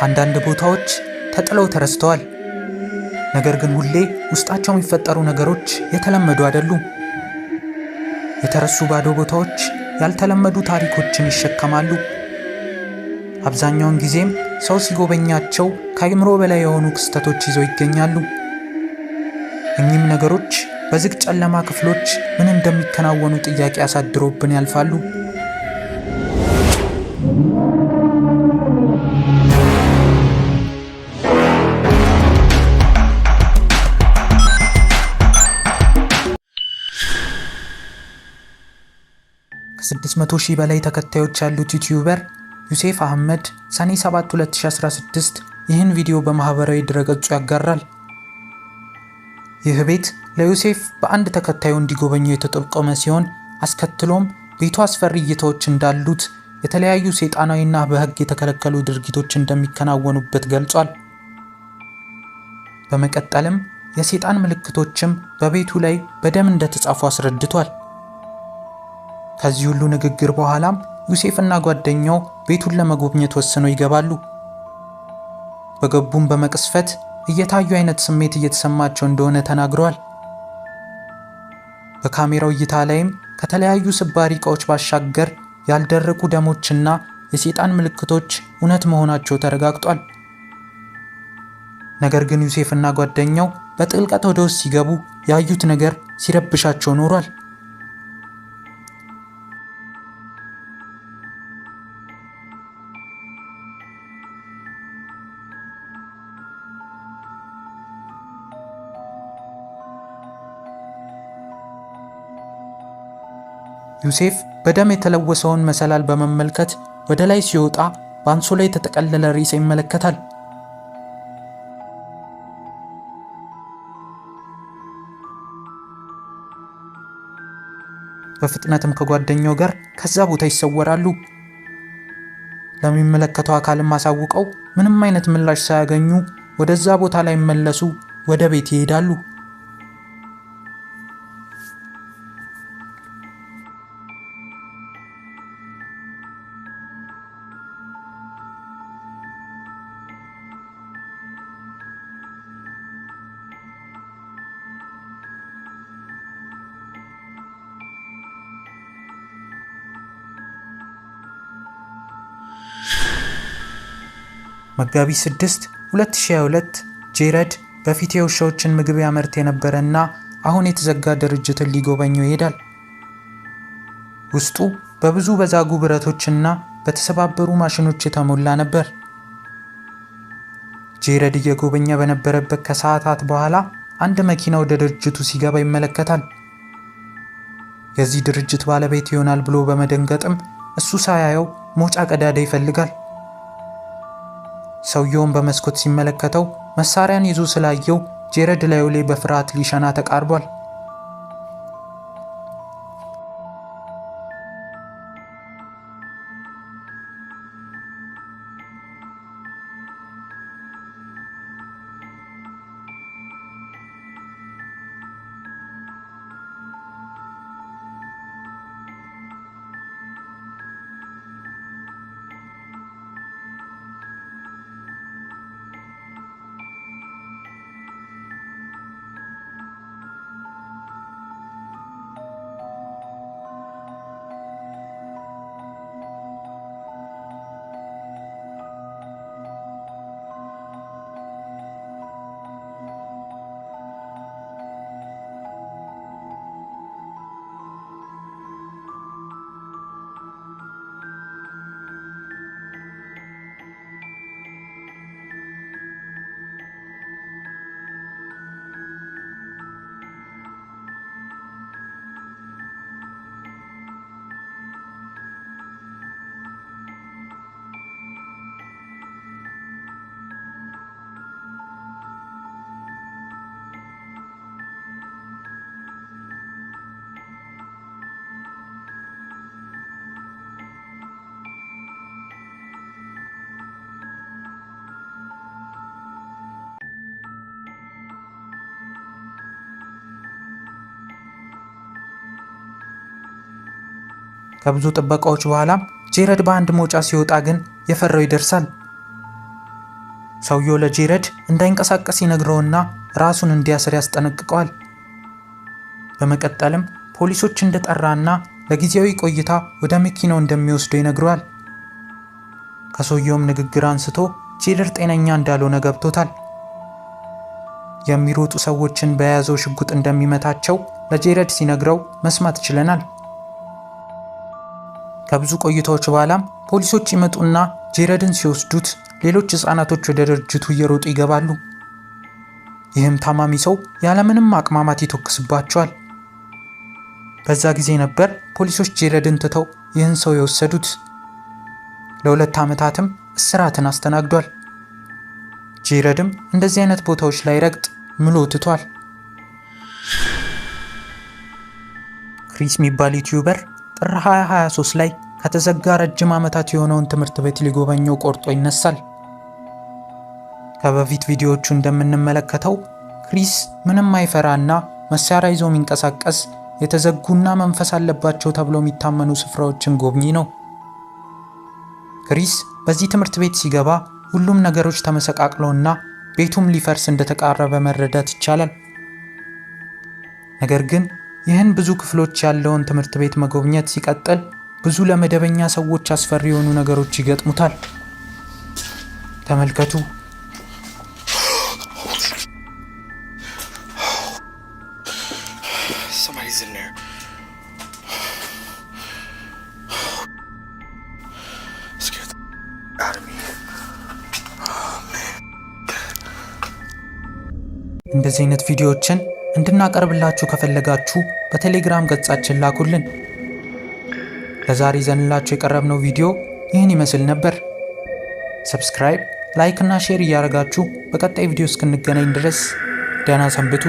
አንዳንድ ቦታዎች ተጥለው ተረስተዋል። ነገር ግን ሁሌ ውስጣቸው የሚፈጠሩ ነገሮች የተለመዱ አይደሉም። የተረሱ ባዶ ቦታዎች ያልተለመዱ ታሪኮችን ይሸከማሉ። አብዛኛውን ጊዜም ሰው ሲጎበኛቸው ከአእምሮ በላይ የሆኑ ክስተቶች ይዘው ይገኛሉ። እኚህም ነገሮች በዝግ ጨለማ ክፍሎች ምን እንደሚከናወኑ ጥያቄ አሳድሮብን ያልፋሉ። ከ600 ሺህ በላይ ተከታዮች ያሉት YouTuber ዩሴፍ አህመድ ሰኔ 7 2016 ይህን ቪዲዮ በማህበራዊ ድረገጹ ያጋራል። ይህ ቤት ለዮሴፍ በአንድ ተከታዩ እንዲጎበኘው የተጠቆመ ሲሆን፣ አስከትሎም ቤቱ አስፈሪ እይታዎች እንዳሉት፣ የተለያዩ ሰይጣናዊና በሕግ የተከለከሉ ድርጊቶች እንደሚከናወኑበት ገልጿል። በመቀጠልም የሰይጣን ምልክቶችም በቤቱ ላይ በደም እንደተጻፉ አስረድቷል። ከዚህ ሁሉ ንግግር በኋላም ዮሴፍና ጓደኛው ቤቱን ለመጎብኘት ወስነው ይገባሉ። በገቡም በመቅስፈት እየታዩ አይነት ስሜት እየተሰማቸው እንደሆነ ተናግረዋል። በካሜራው እይታ ላይም ከተለያዩ ስባሪ ዕቃዎች ባሻገር ያልደረቁ ደሞችና የሰይጣን ምልክቶች እውነት መሆናቸው ተረጋግጧል። ነገር ግን ዮሴፍና ጓደኛው በጥልቀት ወደ ውስጥ ሲገቡ ያዩት ነገር ሲረብሻቸው ኖሯል። ዮሴፍ በደም የተለወሰውን መሰላል በመመልከት ወደ ላይ ሲወጣ በአንሶላ የተጠቀለለ ሬሳ ይመለከታል። በፍጥነትም ከጓደኛው ጋር ከዛ ቦታ ይሰወራሉ። ለሚመለከተው አካልም አሳውቀው ምንም አይነት ምላሽ ሳያገኙ ወደዛ ቦታ ላይ መለሱ ወደ ቤት ይሄዳሉ። መጋቢት 6 2022 ጄረድ በፊት የውሻዎችን ምግብ ያመርት የነበረና አሁን የተዘጋ ድርጅትን ሊጎበኘው ይሄዳል። ውስጡ በብዙ በዛጉ ብረቶችና በተሰባበሩ ማሽኖች የተሞላ ነበር። ጄረድ እየጎበኘ በነበረበት ከሰዓታት በኋላ አንድ መኪና ወደ ድርጅቱ ሲገባ ይመለከታል። የዚህ ድርጅት ባለቤት ይሆናል ብሎ በመደንገጥም እሱ ሳያየው መውጫ ቀዳዳ ይፈልጋል። ሰውየውን በመስኮት ሲመለከተው መሳሪያን ይዞ ስላየው ጄረድ ላዩ ላይ በፍርሃት ሊሸና ተቃርቧል። ከብዙ ጥበቃዎች በኋላም ጄረድ በአንድ መውጫ ሲወጣ ግን የፈራው ይደርሳል። ሰውየው ለጄረድ እንዳይንቀሳቀስ ይነግረውና ራሱን እንዲያስር ያስጠነቅቀዋል። በመቀጠልም ፖሊሶች እንደጠራና ለጊዜያዊ ቆይታ ወደ መኪናው እንደሚወስደው ይነግረዋል። ከሰውየውም ንግግር አንስቶ ጄረድ ጤነኛ እንዳልሆነ ገብቶታል። የሚሮጡ ሰዎችን በያዘው ሽጉጥ እንደሚመታቸው ለጄረድ ሲነግረው መስማት ችለናል። ከብዙ ቆይታዎች በኋላም ፖሊሶች ይመጡና ጄረድን ሲወስዱት ሌሎች ሕፃናቶች ወደ ድርጅቱ እየሮጡ ይገባሉ። ይህም ታማሚ ሰው ያለምንም አቅማማት ይተኩስባቸዋል። በዛ ጊዜ ነበር ፖሊሶች ጄረድን ትተው ይህን ሰው የወሰዱት። ለ2 ዓመታትም እስራትን አስተናግዷል። ጄረድም እንደዚህ አይነት ቦታዎች ላይ ረግጥ ምሎ ትቷል። ክሪስ የሚባል YouTuber ጥር 2023 ላይ ከተዘጋ ረጅም ዓመታት የሆነውን ትምህርት ቤት ሊጎበኘው ቆርጦ ይነሳል። ከበፊት ቪዲዮዎቹ እንደምንመለከተው ክሪስ ምንም አይፈራና መሳሪያ ይዞ የሚንቀሳቀስ የተዘጉና መንፈስ አለባቸው ተብሎ የሚታመኑ ስፍራዎችን ጎብኚ ነው። ክሪስ በዚህ ትምህርት ቤት ሲገባ ሁሉም ነገሮች ተመሰቃቅለውና ቤቱም ሊፈርስ እንደተቃረበ መረዳት ይቻላል። ነገር ግን ይህን ብዙ ክፍሎች ያለውን ትምህርት ቤት መጎብኘት ሲቀጥል ብዙ ለመደበኛ ሰዎች አስፈሪ የሆኑ ነገሮች ይገጥሙታል። ተመልከቱ። Somebody's in there. Scared the out of me. እንደዚህ አይነት ቪዲዮዎችን እንድናቀርብላችሁ ከፈለጋችሁ በቴሌግራም ገጻችን ላኩልን። ለዛሬ ይዘንላችሁ የቀረብነው ቪዲዮ ይህን ይመስል ነበር። Subscribe፣ like እና share እያደረጋችሁ በቀጣይ ቪዲዮ እስክንገናኝ ድረስ ደህና ሰንብቱ።